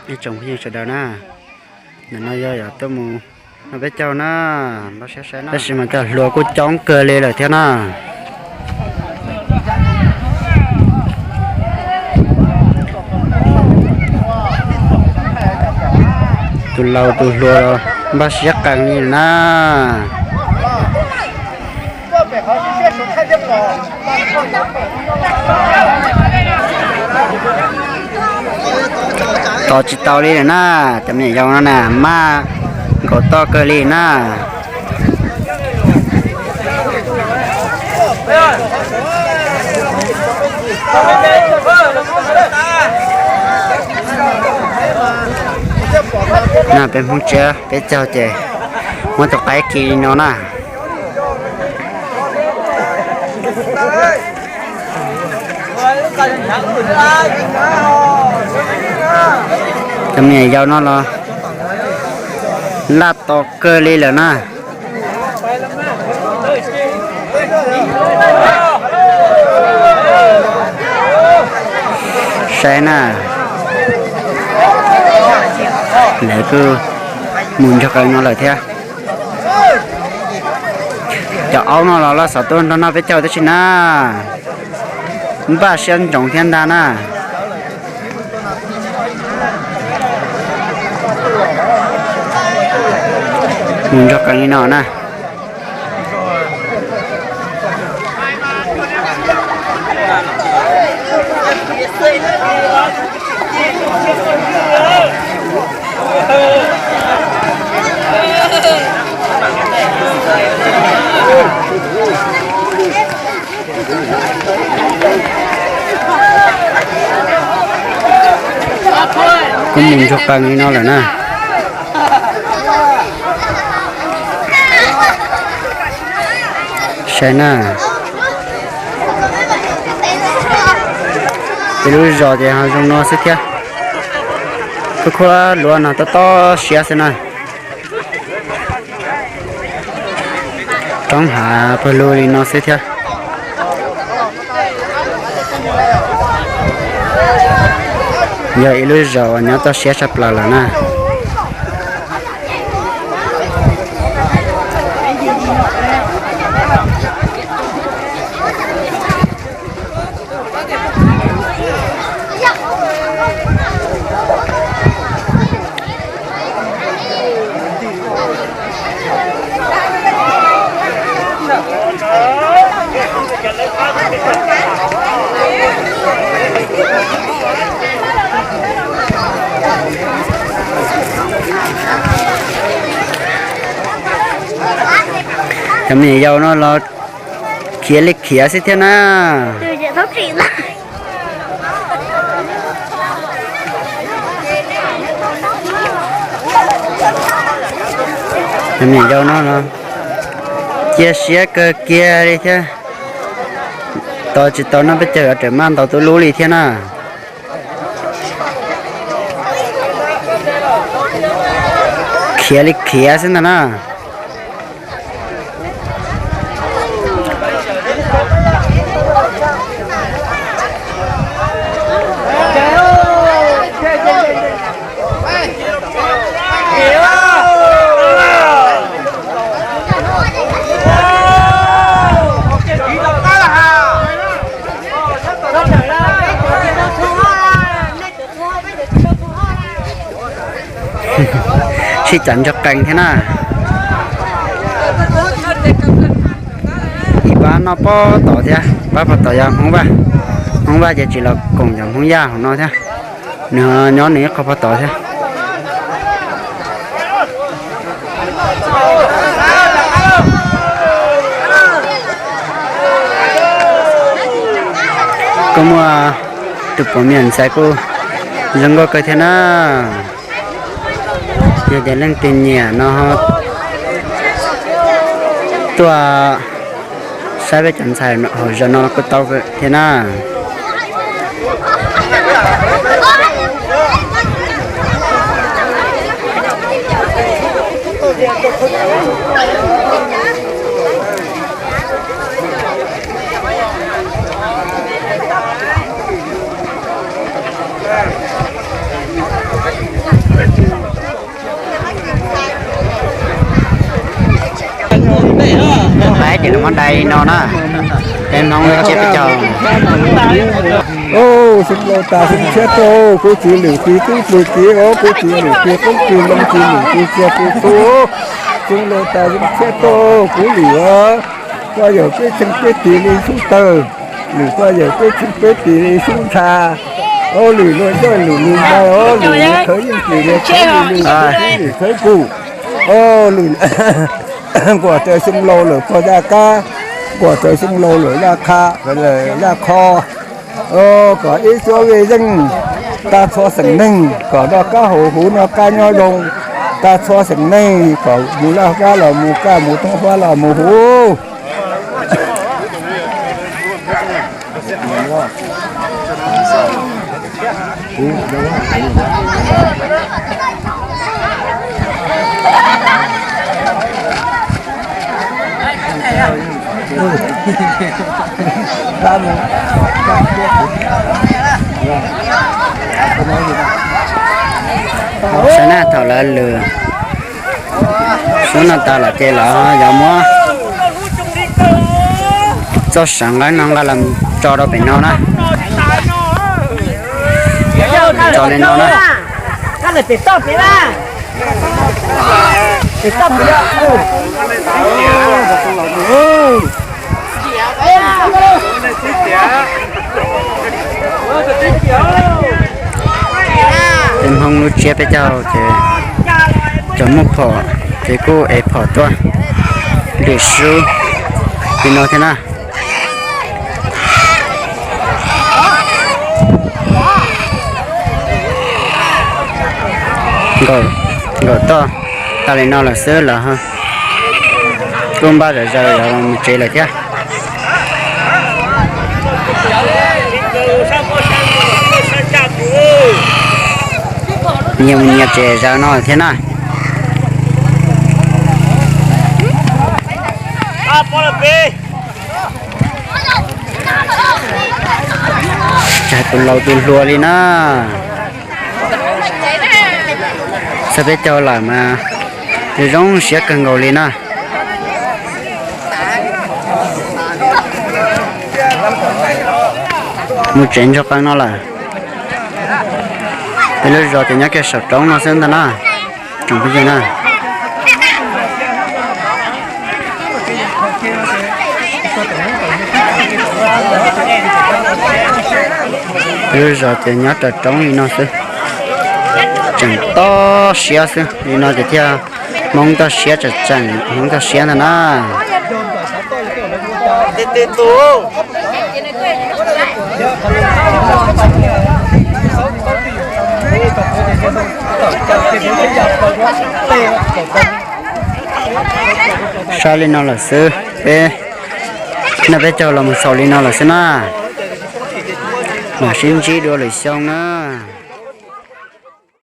Ib tsoom phooj ywg sawv daws na, ntawm no yog yog tuaj mus noj peb caug na, tab sis mas cov hluas kuj coob kawg li lawm thiab na. Tus laus tus hluas npaj siab qees li na. Tos tsis tau li lawm na, cov me nyuam yaus no na maj nkaum toj kawg li na. Na peb Hmoob tsiab peb caug ces muab tus qaib kis li no na. Cov me nyuam yaus no los laj tos kawg li lawm na. Saib na, lawv kuj mus nrog qees no lawm thiab. Cov aub no los loj xav tuaj nrog noj peb caug tib si na, npaj siab ntsoov thiab ntag na. Mus nrog qees li no na. Kuj mus nrog qees li no lawm na. Saib na, peb lub zos ces ho zoo no xwb thiab. Khuab khuab luav no tob tob siab xwb na. Roob hav pawg lug li no xwb thiab. Yog ib lub zos uas nyob toj siab tshaj plaws lawm na. Cov me nyuam yaus no los khiav li khiav xwb thiab na. Cov me nyuam yaus no los cia siab kawg kiag li thiab. Tos tsis tau noj peb caug yuav rawm maj ntaus tuj lub li thiab na. Khiav li khiav xwb ntag na. Sib cav ntsog qees thiab na. Ib pab noj pob tod thiab, pab pob tod yog Hmoob Vaj. Hmoob Vaj ces tsis los koom cov Hmoob Yaj hauv no thiab. Nws nyob nws ib qho pob tod thiab. Kuj muaj tus puav me nyuam ntxhais kuj zoo nkauj kawg thiab na. Yog tias leej twg nyiam no tuaj saib peb cov ntxhais hauv zos no kuj tau thiab na. Ces lawv muab dai li no na, ces Hmoob lub tsiab peb caug. Xyoo laus tas xyoo tshiab tuaj, kuv txiv lwm tis tub plig kiv os, kuv txiv lwm tis qoob plig loo, txiv lwm tis txiag tis tub. Xyoo laus tas xyoo tshiab tuaj, kuv lwm os, koj yawm peb txheej peb tis li xub tawg, lwm koj yawm peb txheej peb tis li xub ntsha. Os, lwm luag coj lwm lug ntais os, lwm khawv yeej lwm khawv lwm, lwm khawv pum. Os, lwm nkuaj raws xyoo laus lawm pog zaj kab, nkuaj raws xyoo laus lawm zaj qha, lawm zaj qho. Kom ib suab vej zeej tag txhua xeem neeg, kom noj qab haus huv noj qab nyob zoo tag txhua xeem neeg, kom mus Laj Huab los mus kaj, mus Thoob Huab los mus huv. Saib na, thaum lawv lwm xub no tas lawm ces lawv yuav muab txoj seem nqaij no nqa los tso rau pem no na. Tso li no na. Peb Hmoob lub tsiab peb caug ces cov muaj phom ces kuj ev phom tuaj lwm xub li no thiab na. Nkaum toj tas li no lawm xwb lawm, kuj npaj zom zaws yuav mus tsev lawm thiab. Nyias mus nyias tsev zaws no thiab na. Tsam tus laus tus hluas li na. Xav peb caug lawm mas zoo siab kawg nkaus li na. Mus tsev ntsoog qee no lawm. Peb lub zos ces nyob kiag saum roob no xwb ntag na. Tsoom phooj ywg na, peb lub zos ces nyob raws roob li no xwb. Tseem toj siab xwb li no ces thiaj Hmoob toj siab, tseem tseem Hmoob toj siab ntag na. Saib li no lawm xwb, peb noj peb caug los mus xaus li no lawm xwb na. Mam sib ntsib dua lwm xyoo na.